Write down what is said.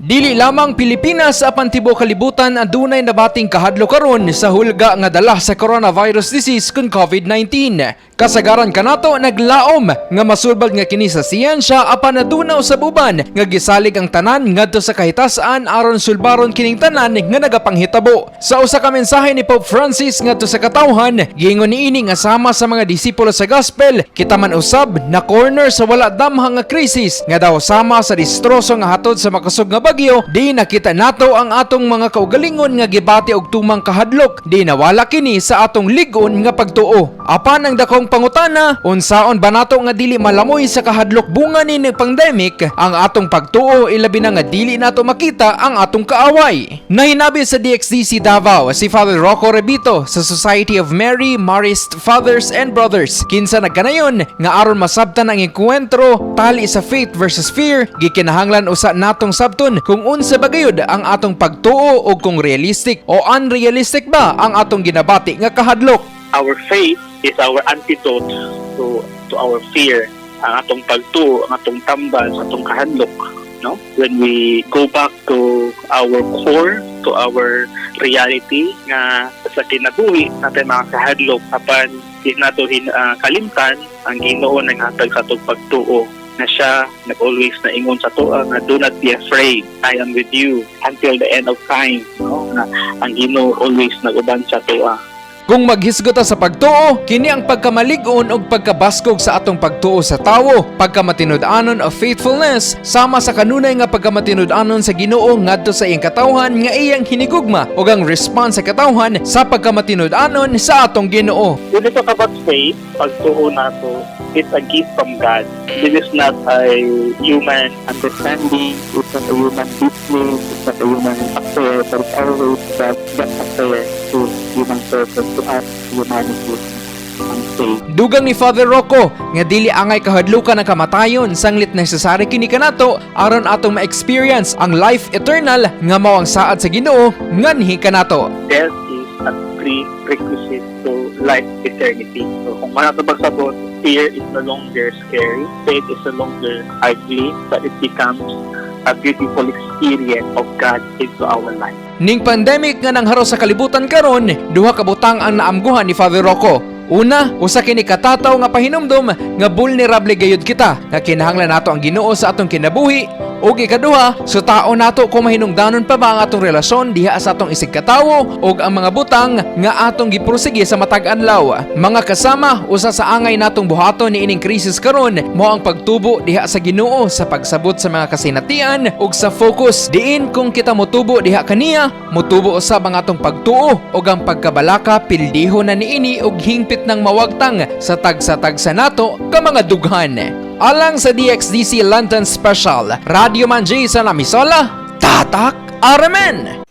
Dili lamang Pilipinas apan tibuok kalibutan adunay nabating kahadlok karon sa hulga nga dala sa coronavirus disease kun COVID-19. Kasagaran kanato naglaom nga masulbad nga kini sa siyensya, apan aduna usab uban nga gisalig ang tanan ngadto sa kahitasan aron sulbaron kining tanan nga nagapanghitabo. Sa usa ka mensahe ni Pope Francis ngadto sa katawhan, giingon niini nga sama sa mga disipulo sa gospel, kita man usab na corner sa wala damha nga krisis nga daw sama sa distroso nga hatod sa makusog nga bagyo, di nakita nato ang atong mga kaugalingon nga gibati og tumang kahadlok, di nawala kini sa atong lig-on nga pagtuo. Apan ang dakong pangutana, unsaon ba nato nga dili malamoy sa kahadlok bunga ni pandemic ang atong pagtuo, ilabi na nga dili nato makita ang atong kaaway? Nahinabi sa DXDC Davao si Father Rocco Rebito sa Society of Mary Marist Fathers and Brothers, kinsa nagkanayon nga aron masabtan ang engkwentro tali sa faith versus fear, gikinahanglan usa natong sabton kung unsa ba gayud ang atong pagtuo o kung realistic o unrealistic ba ang atong ginabati nga kahadlok. Our faith is our antidote to our fear. Ang atong pagtuo, ang atong tambal sa atong kahadlok, no? When we go back to our core, to our reality nga sa kinabuhi natin mga kahadlok, apan di nato kalimtan ang Ginoo naghatag sa atong pagtuo na siya nag-always na ingon sa atoa nga, "Do not be afraid, I am with you until the end of time," no? Nga ang Ginoo always nag-uban sa atoa. Kung maghisgot ta sa pagtuo, kini ang pagkamalig-on og pagkabaskog sa atong pagtuo sa tawo, pagkamatinud-anon of faithfulness, sama sa kanunay nga pagkamatinud-anon sa Ginoo ngadto sa iyang katawhan nga iyang hinigugma ug ang response sa katawhan sa pagkamatinud-anon sa atong Ginoo. When we talk about faith, pagtuo nato, it's a gift from God. This is not a human understanding, it's not a human business, it's not a human affair, but it's always God's affair to human purpose, to us, humanity, and faith. Dugang ni Father Rocco nga dili angay kahadlukan ang kamatayon sanglit necessary kini kanato aron atong ma-experience ang life eternal nga mao ang saad sa Ginoo nganhi kanato. Death is a prerequisite to life eternity. So kung mao na pagsabot, fear is no longer scary, faith is no longer ugly, but it becomes a beautiful experience of God into our life. Ning pandemic nga nangharos sa kalibutan karon, duha ka butang ang naamguhan ni Father Rocco. Una, usa kini katataw nga pahinumdom nga vulnerable gayud kita, nga kinahanglan nato ang Ginoo sa atong kinabuhi. Ug ikaduha, sutaon nato kung mahinungdanon pa ba ang atong relasyon diha sa atong isigkatawo ug ang mga butang nga atong giprosige sa matag adlaw. Mga kasama, usa sa angay natong buhaton niining krisis karon mao ang pagtubo diha sa Ginoo sa pagsabot sa mga kasinatian ug sa focus diin kung kita motubo diha kaniya, motubo usab ang atong pagtuo ug ang pagkabalaka pildiho na niini ug hingpit ng mawagtang sa tagsa-tagsa nato ka mga dughan. Alang sa DXDC London Special, Radio Man Jason Amisola, Tatak Aramen!